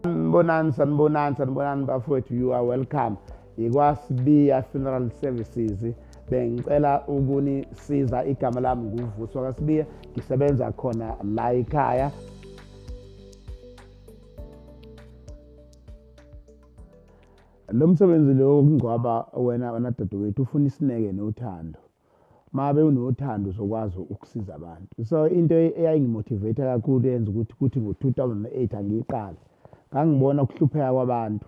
Sanibonani, sanibonani, sanibonani bafowethu, you are welcome. IkwaSibiya Funeral Services. Bengicela ukunisiza, igama lami nguVuswa kaSibiya, ngisebenza khona la ekhaya. Lo msebenzi lo wokungcwaba wena wena dadewethu ufuna isineke nothando. Mabe unothando uzokwazi ukusiza abantu. So into eyayingimotivate kakhulu yenza ukuthi kuthi ngo-2008 angiyiqale. Ngangibona ukuhlupheka kwabantu.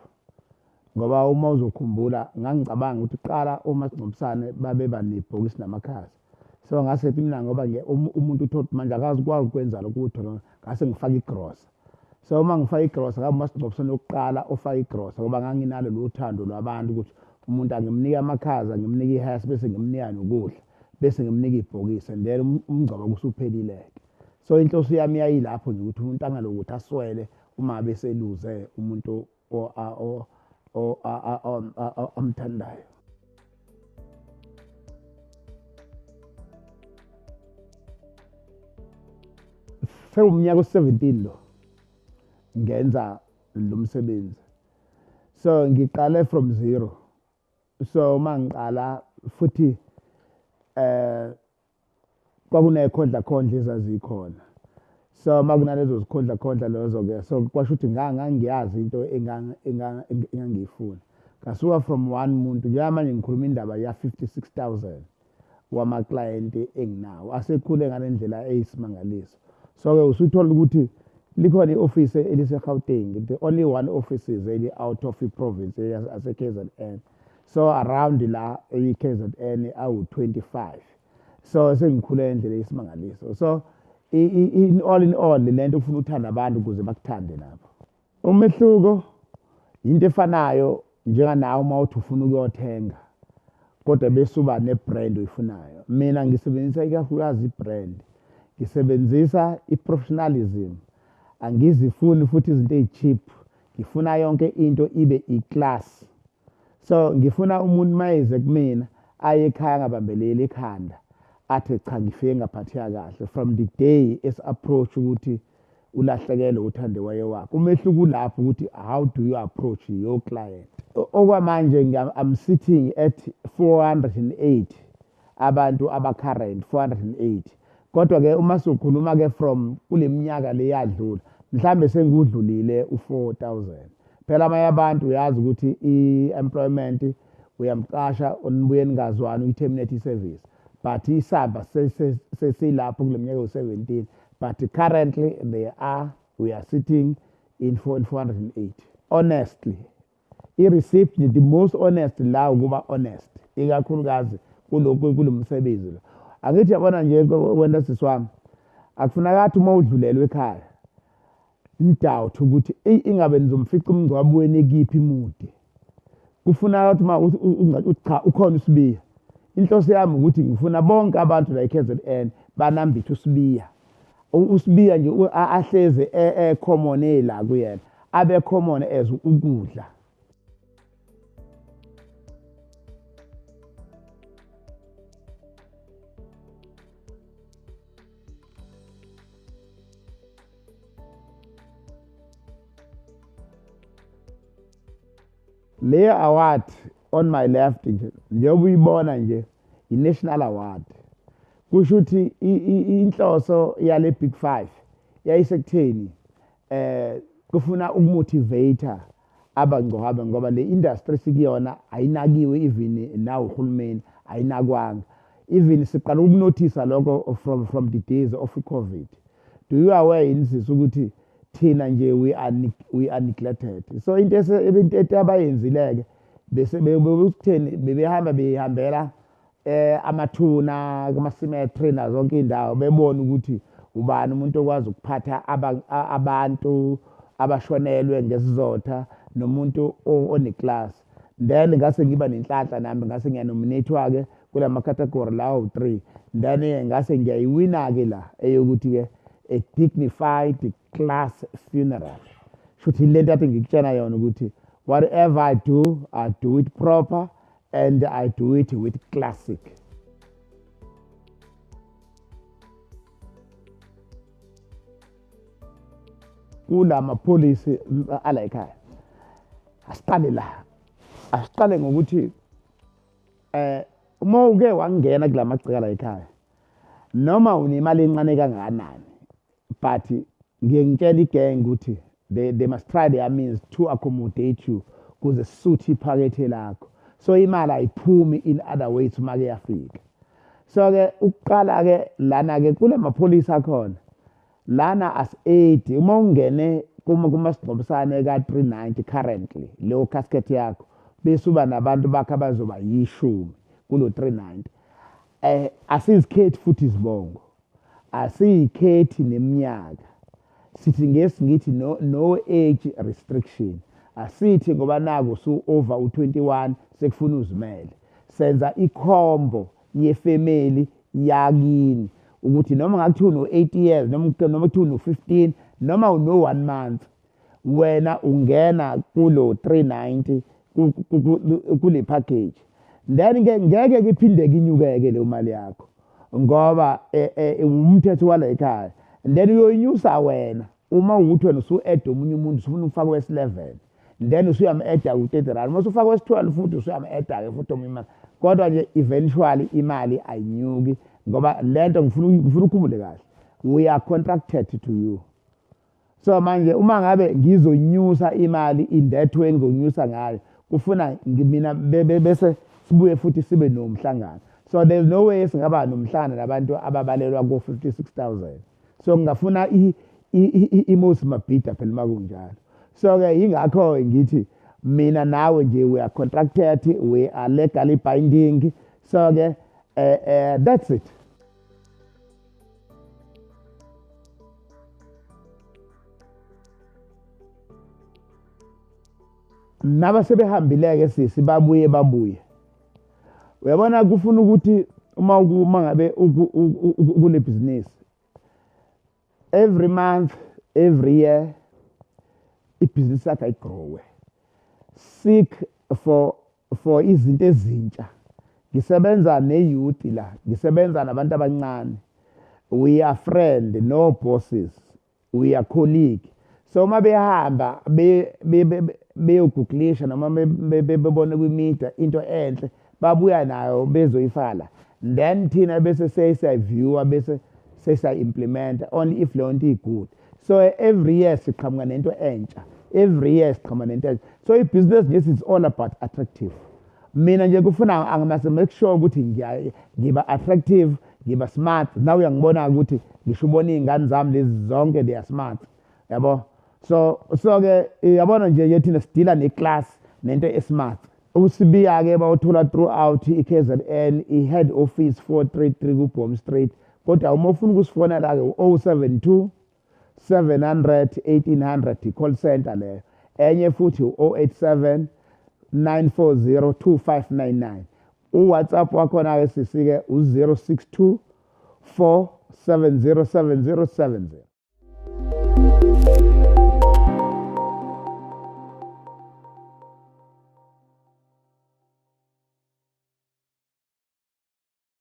Ngoba uma uzokhumbula ngangicabanga ukuthi kuqala omasingcwabisane babeba nebhokisi namakhasi. So ngase mina ngoba umuntu uthole ukuthi manje akazi ukwazi ukwenza lokhu uthola ngase ngifaka igrosa. So uma ngifaka igrosa ngaba umasingcwabisane wokuqala ofaka igrosa ngoba nganginalo lolu thando lwabantu ukuthi umuntu angimnika amakhaza, ngimnika ihasi bese ngimnika nokudla bese ngimnika ibhokisi and then umngcwabo kusuphelile-ke. So inhloso yami yayilapho nje ukuthi umuntu angalokuthi aswele uma beseluze umuntu amthandayo. Sewumnyaka u-17 lo ngenza lo msebenzi. So ngiqale from zero. So uma ngiqala futhi kwakunekhondla khondla ezazikhona. So uma kunalezo zikhondla khondla lezo ke so kwasho ukuthi ngangiyazi into engangiyifuna. Ngasuka from one muntu njengamanje ngikhuluma indaba ya 56,000 wamaklayenti enginawo asekhule ngale ndlela eyisimangaliso. So ke usuthola ukuthi likhona i-office elise-Gauteng, the only one offices eli out of i-province yase-KZN. So around la i-KZN awu-25. So sengikhule ngendlela eyisimangaliso. So in all in all lento ufuna uthanda abantu ukuze bakuthande nabo. Umehluko into efanayo njenganawe uma uthi ufuna ukuyothenga kodwa bese uba ne-brand oyifunayo. Mina ngisebenzisa ikakhulukazi i-brand, ngisebenzisa i-professionalism, angizifuni futhi izinto eyi-cheap, ngifuna yonke into ibe i-class. So ngifuna umuntu mayeze kumina aye ekhaya angabambeleli ekhanda athi cha ngifike ngaphatheka kahle from the day esi-approach ukuthi ulahlekelwe uthandiweyo wakhe. Umehluko ulapho ukuthi how do you approach your client. Okwamanje I'm sitting at 408 abantu aba-current 408. Kodwa ke uma sokhuluma ke from kule minyaka le yadlula mhlambe sengudlulile u-4000. Phela abanye abantu uyazi ukuthi i-employment uyamqasha nibuye ningazwani uyi-terminate i-service. But isamba sesilapho kule minyaka ewu-17 but currently they are we are sitting in 408. Honestly, i-receipt the most honest la ukuba honest ikakhulukazi kulokhu kulomsebenzi lo. Angithi yabona nje wena sisi wami akufuneka uma udlulelwe ekhaya nidoubt ukuthi eyi ingabe nizomfica umngcwabo wenu ekiphi imude. Kufuneka ukuthi uma uthi cha ukhona uSibiya. Inhloso yami ukuthi ngifuna bonke abantu la e-KZN banambithe uSibiya. uSibiya nje ahleze e-common la kuyena abe common as ukudla. Le award on my left nje njengoba uyibona nje i-national award. Kusho ukuthi inhloso yale Big Five yayisekutheni kufuna ukumotivate abangcwabe ngoba le industry sikuyona ayinakiwe even nawo uhulumeni ayinakwanga. Even siqala ukunothisa lokho from the days of COVID. Do you aware yini sisi ukuthi thina nje we are neglected. So into into abayenzile-ke bese bekutheni bebehamba behambela amathuna kuma-cemetery nazo zonke iy'ndawo bebona ukuthi ubani umuntu okwazi ukuphatha abantu abashonelwe ngesizotha nomuntu one-class. Then ngase ngiba nenhlanhla nami ngase ngiyanominate-wa-ke kulama category lawo 3. Then ngase ngiyayiwina-ke la eyokuthi-ke a dignified class funeral. Shuthi lento ade ngikutshena yona ukuthi whatever I do, I do it proper and I do it with classic. Kula mapholisi ala ekhaya, asiqale la, asiqale ngokuthi uma uke wangena kula magceka la ekhaya, noma unemali encane kangakanani, but ngiye ngitshela i-gang ukuthi they must try their means to accommodate you kuze sisuthe iphakethe lakho. So imali ayiphumi in other ways uma ke yafika. So-ke ukuqala-ke lana-ke kula mapholisi akhona lana as-80, uma ungene kumasingcwabisane ka-390 currently, leyo casket yakho, bese uba nabantu bakho abazoba 10 kulo 390. Asizikhethi futhi izibongo, asiyikhethi neminyaka, sithi ngesingithi no age restriction. Asithi ngoba naku su over u21 sekufuna uzimele. Senza i-combo ye-family yakini ukuthi noma ngakuthiwa uno-8 years, noma kuthiwa uno-15, noma uno-1 month, wena ungena kulo 390 kule package. Then ke ngeke iphinde inyukeke leyo mali yakho ngoba umthetho wala ekhaya. Then uyoyinyusa wena uma ukuthi wena usu-add omunye umuntu, usufuna ukufaka wesi-11, then usuyam-adda ku-30 rand. Uma usufaka wesi-12 futhi usuyam-adda-ke futhi omunye imali. Kodwa nje eventually imali ayinyuki, ngoba lento ngifuna ukhumbule kahle, we are contracted to you. So manje uma ngabe ngizonyusa imali in that way ngizonyusa ngayo, kufuna mina bese sibuye futhi sibe nomhlangano. So there's no way singaba nomhlangano nabantu ababalelwa ku-56,000. So ngingafuna iMoses Mabhida phela uma kunjalo. So-ke yingakho ngithi mina nawe nje we are contracted, we are legally binding. So-ke that's it. Nabasebehambile-ke sisi babuye babuye. Uyabona kufuna ukuthi uma ngabe kule business, every month, every year, ibhizinisi yakho ayi-growe. Seek for izinto ezintsha. Ngisebenza ne-youth la, ngisebenza nabantu abancane. We are friend, no bosses. We are colleague. So uma behamba beyogooglisha noma bebone kwi-media into enhle, babuya nayo bezoyifaka. Then thina bese sesiyayiviewa, bese sesiya-implementa only if leyo nto i-good. So every year siqhamuka nento entsha, every year siqhamuka nento entsha. So ibhizinisi nje is all about attractive. Mina nje kufuna I must make sure ukuthi ngiba attractive, ngiba smart. Now uyangibona ukuthi ngisho ubona iy'ngane zami lezi zonke, they are smart, yabo. So ke yabona nje thina sidila ne-class nento e-smart. USibiya-ke bawuthola throughout i-KZN, i-head office 433 ku-Bom Street. Kodwa uma ufuna ukusifonela-ke u-072 700 1800, i-call center leyo. Enye futhi u-087 940 2599. UWhatsApp wakhona-ke sisi-ke u-062 470 7070.